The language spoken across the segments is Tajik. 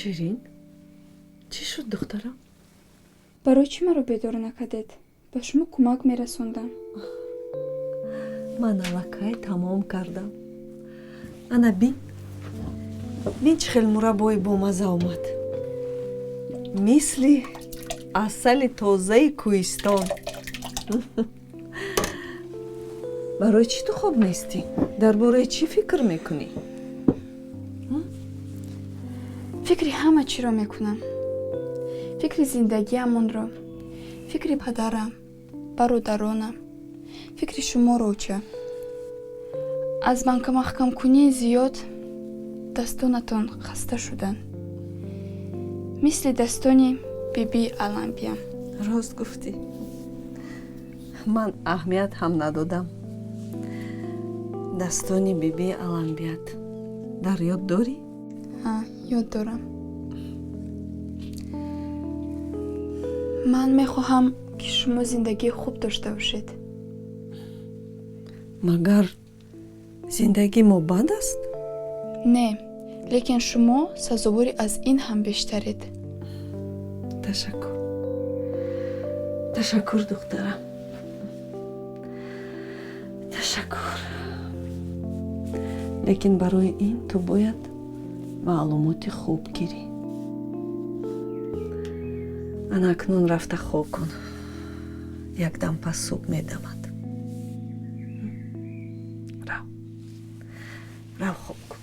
Ширин, чӣ шуд, духтарам? Барои чӣ маро бедор накардед? Ба шумо кӯмак мерасондам. Ман аллакай тамом кардам. Ана бин, бин, чӣ хел мураббои бомазза омад, мисли асали тозаи кӯҳистон. Барои чӣ ту хоб нестӣ? Дар бораи чӣ фикр мекунӣ? Фикри ҳама чиро мекунам: фикри зиндагиамонро, фикри падарам, бародаронам, фикри шуморо, оча. Аз банкамаҳкамкунии зиёд дастонатон хаста шуданд, мисли дастони бибии Аламбиям. Рост гуфтӣ, ман аҳамият ҳам надодам. Дастони бибии Аламбият дар ёд дорӣ? Ҳа, ёд дорам. Ман мехоҳам, ки шумо зиндагии хуб дошта бошед. Магар зиндагии мо бад аст? Не, лекин шумо сазовори аз ин ҳам бештаред. Ташаккур, ташаккур, духтарам, ташаккур. Лекин барои ин ту бояд маълумоти хуб гирӣ. Ана акнун рафта хоб кун, якдам пас субҳ медамад. Рав, рав, хоб кун.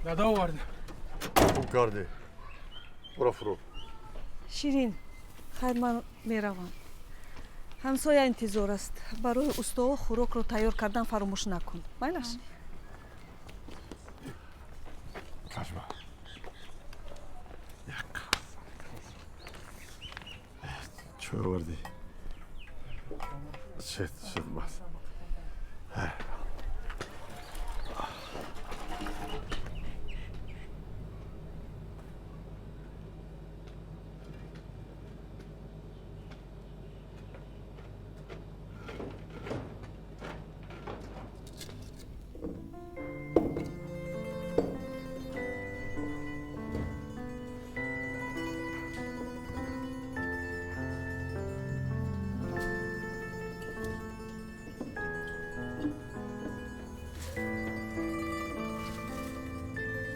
Дада, овардем. Хуб кардӣ, бура фурӯ. Ширин, хайр, ман меравам, ҳамсоя интизор аст. Барои устоҳо хӯрокро тайёр кардан фаромӯш накун, майлаш? Кашба. Чой овардӣ? Шед, шед, бас.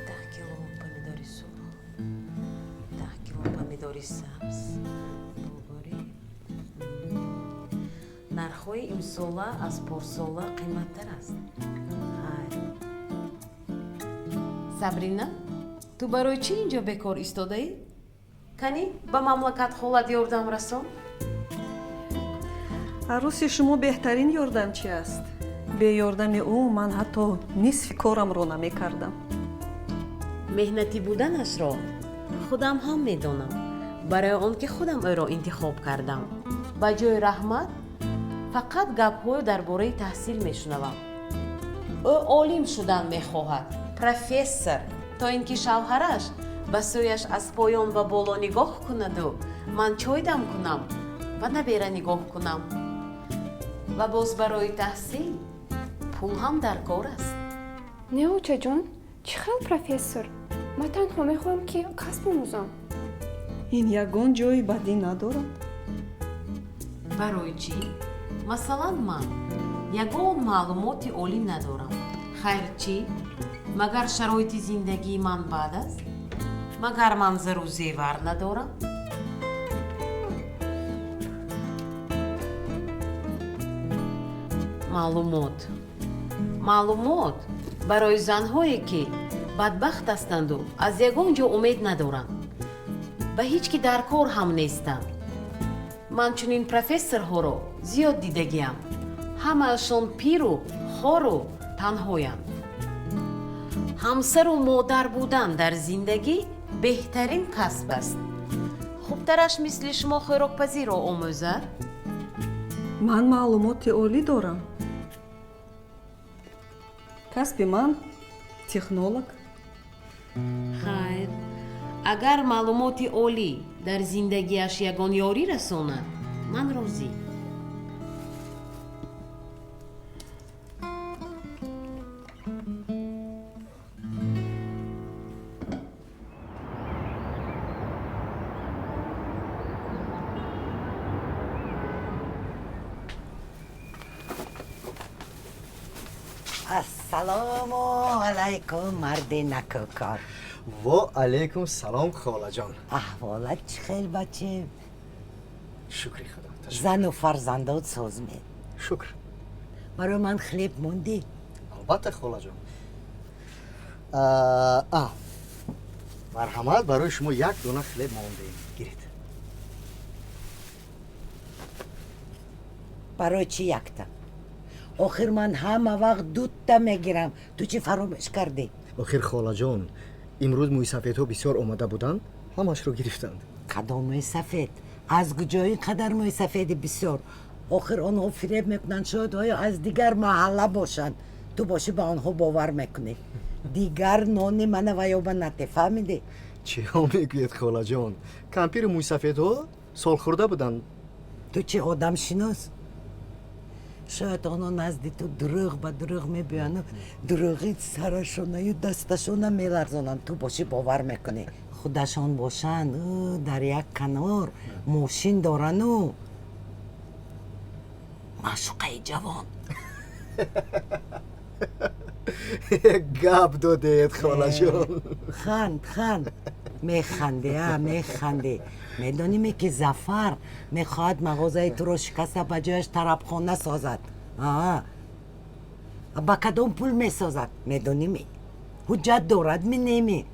10 кило помидори сурх, 10 кило помидори сабз, булгурӣ. Нархҳои имсола аз порсола қиматтар аст. Хайр, Сабрина, ту барои чӣ инҷо бекор истодаӣ? Канӣ, ба мамлакат холат ёрдам расон. Арӯси шумо беҳтарин ёрдамчи аст. Бе ёрдами ӯ ман ҳатто нисфи корамро намекардам. Меҳнатӣ буданашро худам ҳам медонам, барои он ки худам ӯро интихоб кардам. Ба ҷои раҳмат фақат гапҳою дар бораи таҳсил мешунавам. Ӯ олим шудан мехоҳад, профессор, то ин ки шавҳараш ба сӯяш аз поён ба боло нигоҳ кунаду ман чой дам кунам ва набера нигоҳ кунам. Ва боз барои таҳсил пул ҳам дар кор аст. Не, очаҷон, чӣ хел профессор? Ман танҳо мехоҳам, ки касб омӯзам. Ин ягон ҷои бадӣ надорад. Барои чӣ? Масалан, ман ягон маълумоти олӣ надорам. Хайр, чӣ? Магар шароити зиндагии ман бад аст? Магар ман зару зевар надорам? Маълумот, маълумот барои занҳое, ки бадбахт ҳастанду аз ягон ҷо умед надоранд, ба ҳеҷ ки дар кор ҳам нестанд. Ман чунин профессорҳоро зиёд дидагиам. Ҳамаашон пиру хору танҳоянд. Ҳамсару модар будан дар зиндагӣ беҳтарин касб аст. Хубтараш мисли шумо хӯрокпазиро омӯзад. Ман маълумоти олӣ дорам. Касби ман технолог. Хайр, агар маълумоти олӣ дар зиндагиаш ягон ёрӣ расонад, ман розӣ. Ассалому алайкум, марди накӯкор. Во алайкум салом, холаҷон. Аҳволат чӣ хел, бачем? Шукри худо. Зану фарзандот созме? Шукр. Барои ман хлеб мондӣ? Албатта, холаҷон. А марҳамат, барои шумо як дона хлеб мондем, гиред. Барои чӣ якта? Охир ман ҳама вақт дута мегирам. Ту чӣ, фаромӯш кардӣ? Охир, холаҷон, имрӯз мӯйсафедҳо бисёр омада буданд, ҳамашро гирифтанд. Кадом мӯйсафед? Аз куҷо ин қадар мӯйсафеди бисёр? Охир онҳо фиреб мекунанд, шояд оё аз дигар маҳалла бошанд. Ту бошӣ, ба онҳо бовар мекунӣ. Дигар нони мана ваёба нате, фаҳмидӣ? Чиҳо мегӯед, холаҷон? Кампири мӯйсафедҳо солхӯрда буданд. Ту чӣ, одамшинос? Шояд онҳо назди ту дурӯғ ба дурӯғ мебиёяну дурӯғи сарашонаю дасташона меларзонанд, ту бошӣ, бовар мекунӣ. Худашон бошанд, дар як канор мошин дорану маъшуқаи ҷавон. Гап додед, холаҷон. Ханд, ханд. Механде, а механде. Медониме, ки Зафар мехоҳад мағозаи туро шикаста, ба ҷояш тарабхона созад? Ба кадом пул месозад, медониме? Ҳуҷҷат дорад ми неми?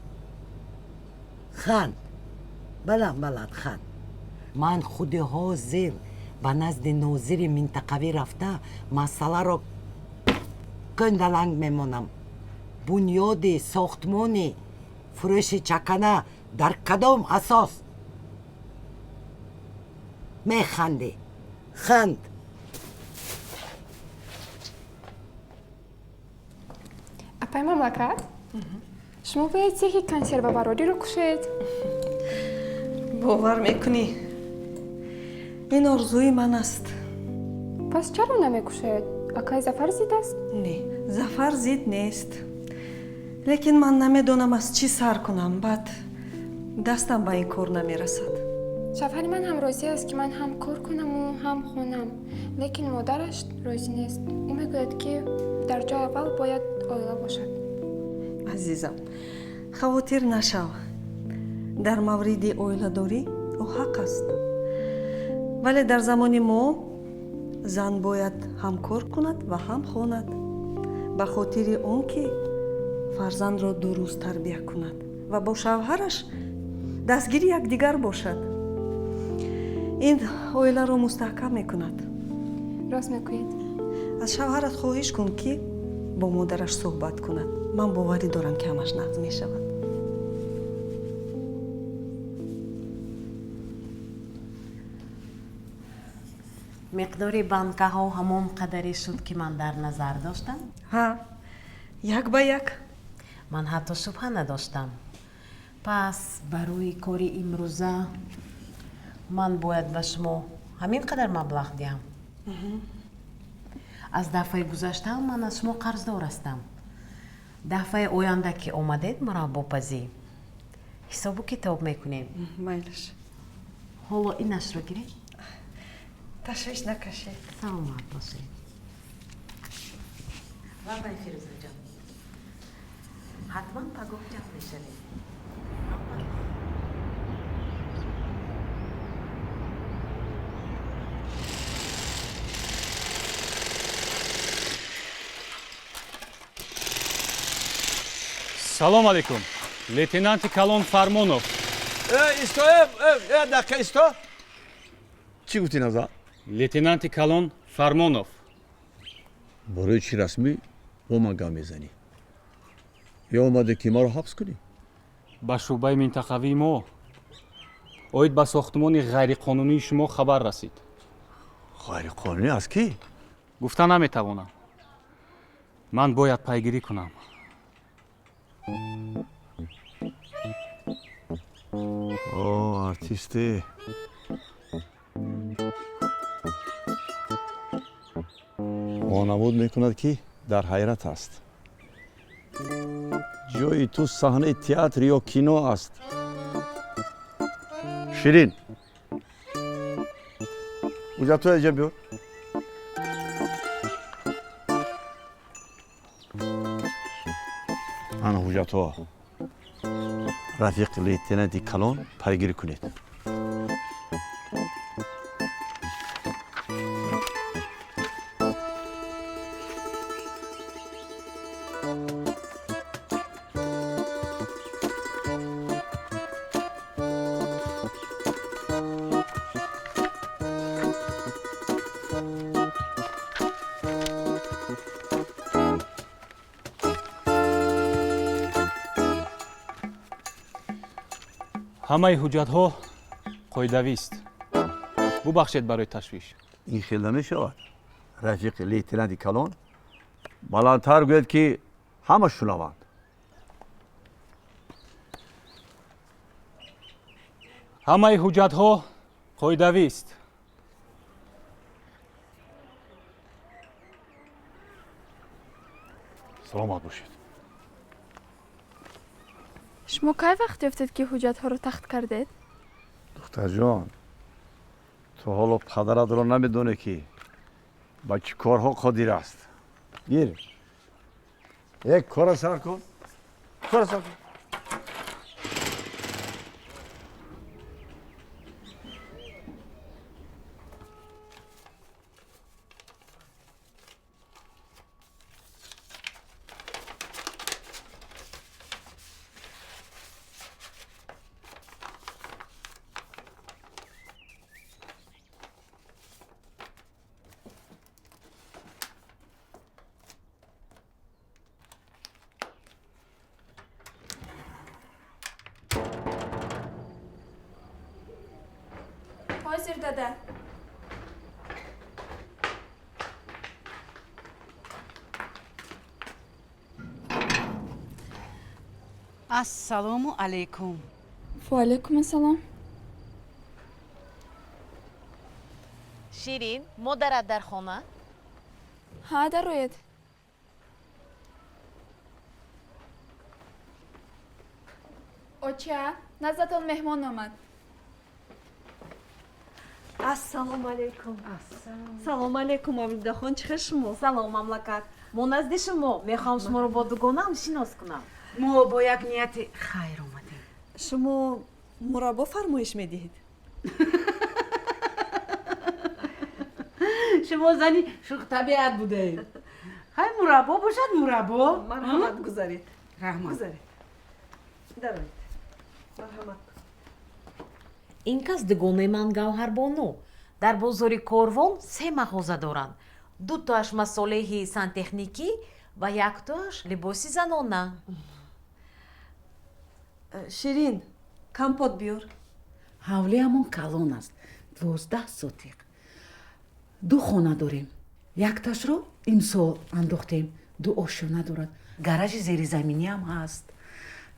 Ханд, баланд баланд ханд. Ман худи ҳозир ба назди нозири минтақавӣ рафта, масъаларо кӯндаланг мемонам. Бунёди сохтмони фурӯши чакана дар кадом асос? Механдӣ, ханд. Апай Мамлакат, шумо бояд цехи консервабародиро кушоед. Бовар мекунӣ, ин орзуи ман аст. Пас чаро намекушоед? Акай Зафар зид аст? Не, Зафар зид нест, лекин ман намедонам, аз чӣ сар кунам. Баъд дастам ба ин кор намерасад. Шавҳари ман ҳам розӣ аст, ки ман ҳам кор кунаму ҳам хонам, лекин модараш розӣ нест. Ӯ мегӯяд, ки дар ҷои аввал бояд оила бошад. Азизам, хавотир нашав. Дар мавриди оиладорӣ ӯ ҳақ аст, вале дар замони мо зан бояд ҳам кор кунад ва ҳам хонад, ба хотири он ки фарзандро дуруст тарбия кунад ва бо шавҳараш дастгири якдигар бошад. Ин оиларо мустаҳкам мекунад. Рост мегӯед. Аз шавҳарат хоҳиш кун, ки бо модараш суҳбат кунад. Ман боварӣ дорам, ки ҳамаш нағз мешавад. Миқдори банкаҳо ҳамон қадаре шуд, ки ман дар назар доштам? Ҳа, як ба як. Ман ҳатто шубҳа надоштам. Пас барои кори имрӯза ман бояд ба шумо ҳамин қадар маблағ диҳам. Аз дафъаи гузаштаам ман аз шумо қарздор ҳастам. Дафъаи оянда ки омадед мураббопазӣ, ҳисобу китоб мекунем. Майлаш. Ҳоло инашро гиред. Ташвиш накашед. Саломат бошед. Вабай, Фирӯзаҷон, ҳатман пагоҳ ҷамъ мешавем. Салом алейкум, лейтенанти калон Фармонов. Исто, дақиқа исто. Чӣ гуфтӣ, Назар? Лейтенанти калон Фармонов. Барои чӣ расмӣ бо ман гап мезанӣ? Ё омадӣ ки маро ҳабс кунӣ? Ба шӯъбаи минтақавии мо оид ба сохтмони ғайриқонунии шумо хабар расид. Ғайриқонунӣ аз кӣ? Гуфта наметавонам. Ман бояд пайгирӣ кунам. О, артисте. Вонамуд мекунад, ки дар ҳайрат аст. Ҷои ту саҳнаи театр ё кино аст. Ширин, ҳуҷҷатҳоя инҷа биёр. Ана ҳуҷҷатҳо. Рафиқи лейтенанти калон, пайгирӣ кунед. Ҳамаи ҳуҷҷатҳо қоидавист. Бубахшед барои ташвиш. Ин хел намешавад, рафиқи лейтенанти калон. Баландтар гӯяд, ки ҳама шунаванд. Ҳамаи ҳуҷҷатҳо қоидавист. Саломат бошед. Шумо кай вақт ёфтед, ки ҳуҷҷатҳоро тахт кардед? Духтарҷон, ту ҳоло падаратро намедонӣ, ки ба чӣ корҳо қодир аст. Гир, як кора сар кун, кора сар кун. Ҳозир, дада. Ассалому алайкум. Ва алайкум ассалом. Ширин, модарат дар хона? Ҳа, дароед. Оча, наздатон меҳмон омад. Ассалому алайкум. Салому алайкум, Мавлудахон, чӣ хел шумо? Салом, мамлакат. Мо назди шумо мехоҳам шуморо бо дугонаам шинос кунам. Мо бо як нияти хайр омадем. Шумо мураббо фармоиш медиҳед? Шумо зани шӯхтабиат будаед. Хай, мураббо бошад, мураббо. Марҳамат, гузаред. Раҳмат. Гузаред, дароед, марҳамат. Ин кас дугонаи ман Гавҳарбону. Дар бозори Корвон се мағоза доранд: дутоаш масолеҳи сантехникӣ ва яктоаш либоси занона. Ширин, компот биёр. Ҳавлиамон калон аст, 12 сотиқ. Ду хона дорем, якташро имсол андохтем, ду ошёна дорад, гаражи зеризаминиам ҳаст.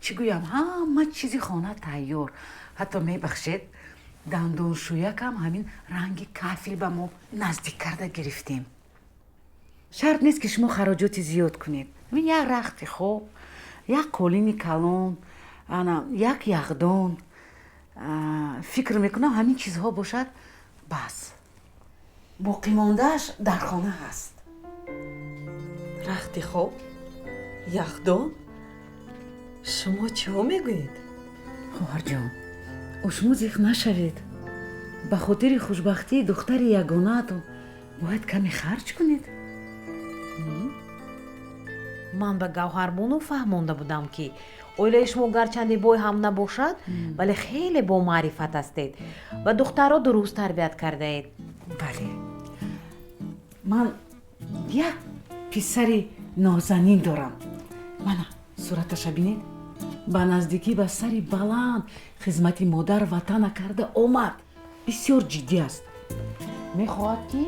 Чӣ гӯям, ҳама чизи хона тайёр. Ҳатто, мебахшед, дандоншӯякам ҳамин ранги кафел ба мо наздик карда гирифтем. Шарт нест, ки шумо хароҷоти зиёд кунед. Ҳамин як рахти хоб, як қолини калон, ана як яхдон, фикр мекунам, ҳамин чизҳо бошад, бас. Боқимондааш дар хона ҳаст. Рахти хоб, яхдон? Шумо чиҳо мегӯед? Хоҳарҷон, шумо зиқ нашавед. Ба хотири хушбахтии духтари ягонаатон бояд каме харҷ кунед. Ман ба Гавҳарбону фаҳмонда будам, ки оилаи шумо гарчанде бой ҳам набошад, вале хеле бомаърифат ҳастед ва духтарро дуруст тарбият кардаед. Бале, ман як Писари нозанин дорам. Мана сураташа бинед. Ба наздикӣ ба сари баланд хизмати модар ватана карда омад. Бисёр ҷиддӣ аст. Мехоҳад, ки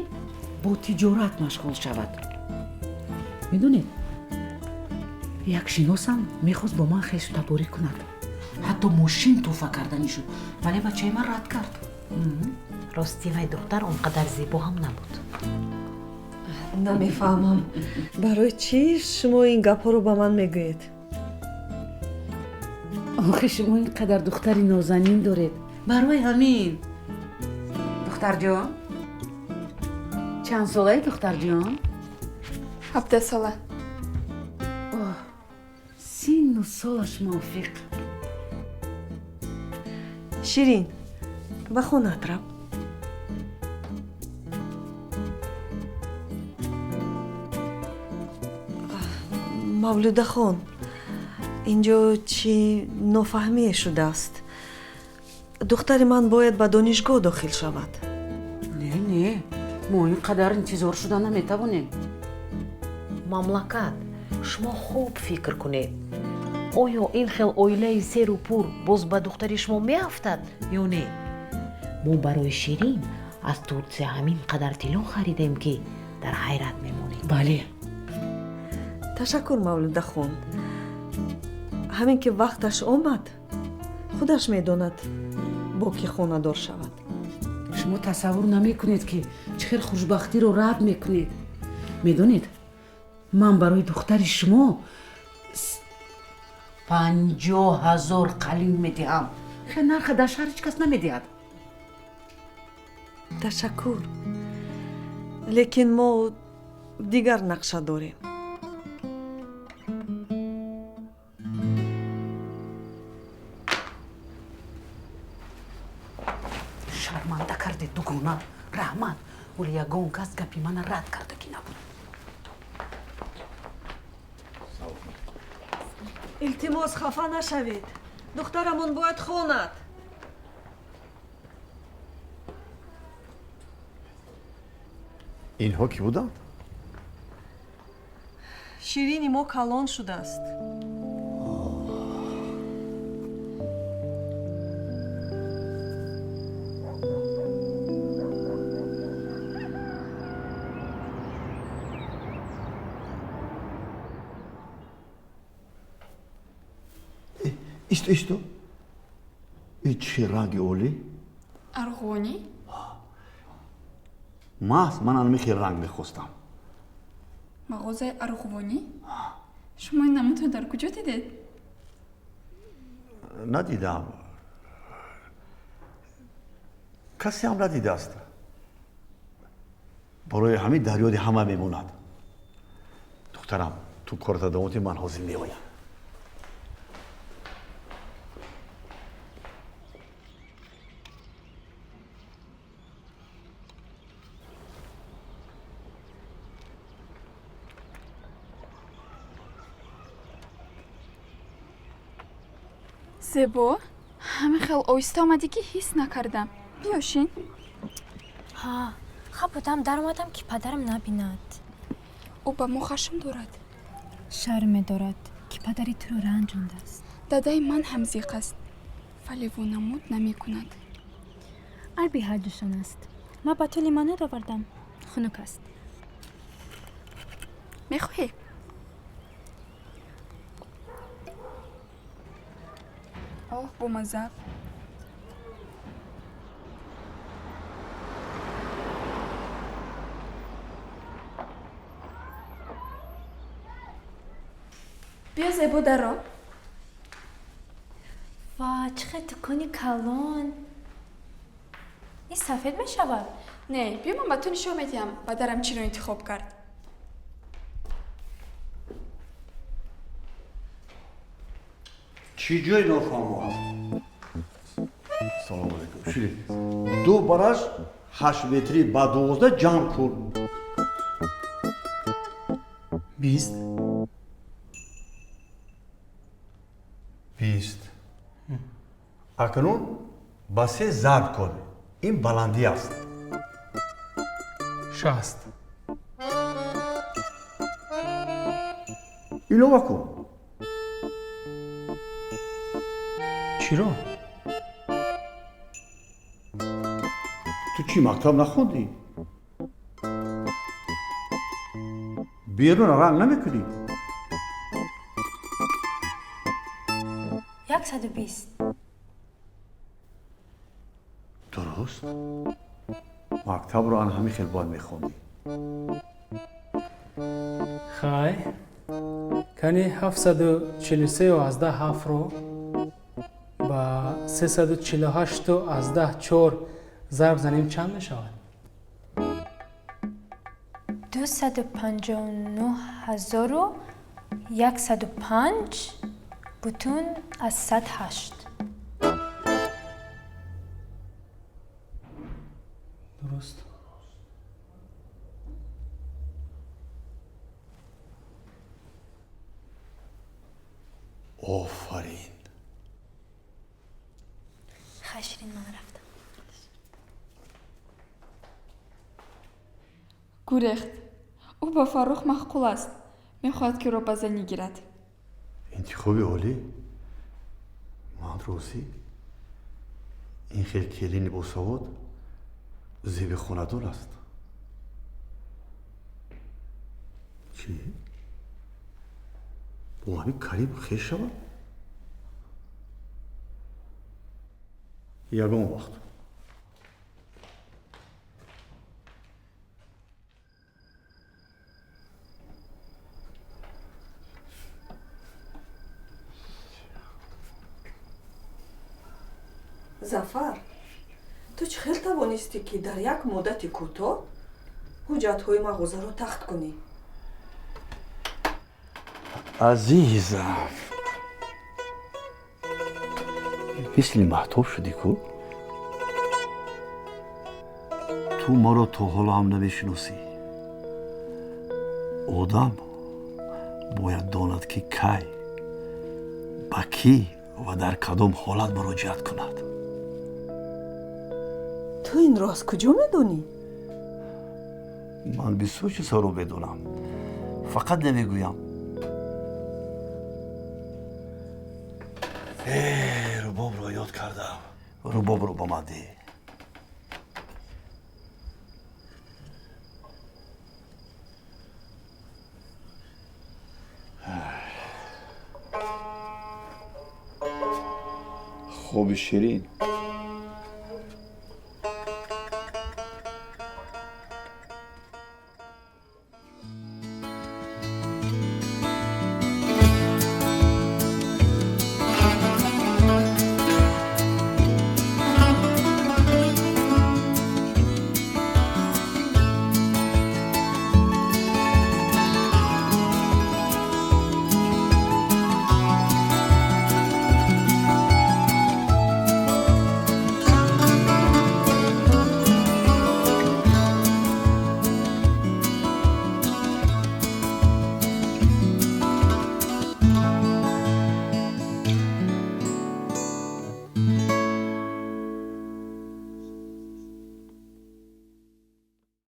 бо тиҷорат машғул шавад. Медонед, як шиносам мехост бо ман хештаборӣ кунад. Ҳатто мошин тӯҳфа карданӣ шуд, вале бачаи ман рад кард. Рости, вай духтар он қадар зебо ҳам набуд. Намефаҳмам, барои чӣ шумо ин гапҳоро ба ман мегӯед? Охе, шумо ин қадар духтари нозанин доред, барои ҳамин. Духтарҷон, чанд солаи, духтарҷон? 17сола. Синну солаш мувофиқ. Ширин, ба хонаат рав. Мавлюдахон, инҷо чӣ нофаҳмие шудааст. Духтари ман бояд ба донишгоҳ дохил шавад. Не, не, мо ин қадар интизор шуда наметавонем. Мамлакат, шумо хуб фикр кунед, оё ин хел оилаи серу пур боз ба духтари шумо меафтад ё не? Мо барои Ширин аз Турсия ҳамин қадар тилло харидем, ки дар ҳайрат мемонем. Бале. Ташаккур, Мавлюдахон. Ҳамин ки вақташ омад, худаш медонад, бо кӣ хонадор шавад. Шумо тасаввур намекунед, ки чӣ хел хушбахтиро рад мекунед. Медонед, ман барои духтари шумо 50 000 қалин медиҳам. Хел нарха дар шаҳр ҳеҷ кас намедиҳад. Ташаккур, лекин мо дигар нақша дорем. Шарманда кардед, дугона. Раҳмат, вале ягон кас гапи мана рад кардагӣ набуд. Илтимос, хафа нашавед. Духтарамон бояд хонад. Инҳо кӣ буданд? Ширини мо калон шудааст. Исто, исто, и чӣ ранги олӣ! Арғунӣ. Маҳз ман анами хел ранг мехостам. Мағозаи арғувонӣ? Шумо ин намудро дар куҷо дидед? Надидам, касе ҳам надидааст. Барои ҳамин дар ёди ҳама мемонад. Духтарам, ту корта давом, ман ҳозир меоям. Зебо, ҳамин хел оҳиста омадӣ, ки ҳис накардам. Биё, шин. Ҳа, хаб будам, даромадам, ки падарам набинад. Ӯ ба мо хашм дорад. Шарм медорад, ки падари туро ранҷондааст. Дадаи ман ҳам зиқ аст, вале вонамуд намекунад. Айби ҳардушон аст. Ман ба ту лимонад овардам, хунук аст. Мехоҳӣ? Оҳ, бомазза! Биё, Зебо, даро. Ва, чӣ хел дукони калон! Ин сафед мешавад? Не, биё, ман ба ту нишон медиҳам, падарам чиро интихоб кард. Чӣ ҷои нофаҳмо аст? Салому алайкум, Ширин. Ду бараш 8 метрӣ ба 12 ҷамъ кун. 20. 20. Акнун ба се зарб кун, ин баландӣ аст. 60. Илова кун. Чиро? Ту чӣ, мактаб нахондӣ? Берун ранг намекунӣ? 120. Дуруст, мактабро ана ҳамин хел бояд мехондӣ. Хай, кани 743,7-ро ба 348,4 зарб занем, чанд мешавад? 259 105,08. Дуруст. Офарин. Хай, Ширин, ман рафтам. Гурехт. Ӯ ба Фаррух маъқул аст, мехоҳад, ки ӯро ба занӣ гирад. Интихоби олӣ. Ман розӣ. Ин хел келини босавод зеби хонадон аст. Чӣ, бо ҳамин Карим хеш шавад? Ягон вақт. Зафар, ту чӣ хел тавонистӣ, ки дар як муддати кӯтоҳ ҳуҷҷатҳои мағозаро тахт кунӣ? Азизам, мисли маҳтоб шудӣ ку. Ту маро то ҳоло ҳам намешиносӣ. Одам бояд донад, ки кай, ба кӣ ва дар кадом ҳолат муроҷиат кунад. Ту инро аз куҷо медонӣ? Ман бисёр чизҳоро медонам, фақат намегӯям. Рубобро ёд кардам. Рубобро ба ман деҳ. Хоби ширин.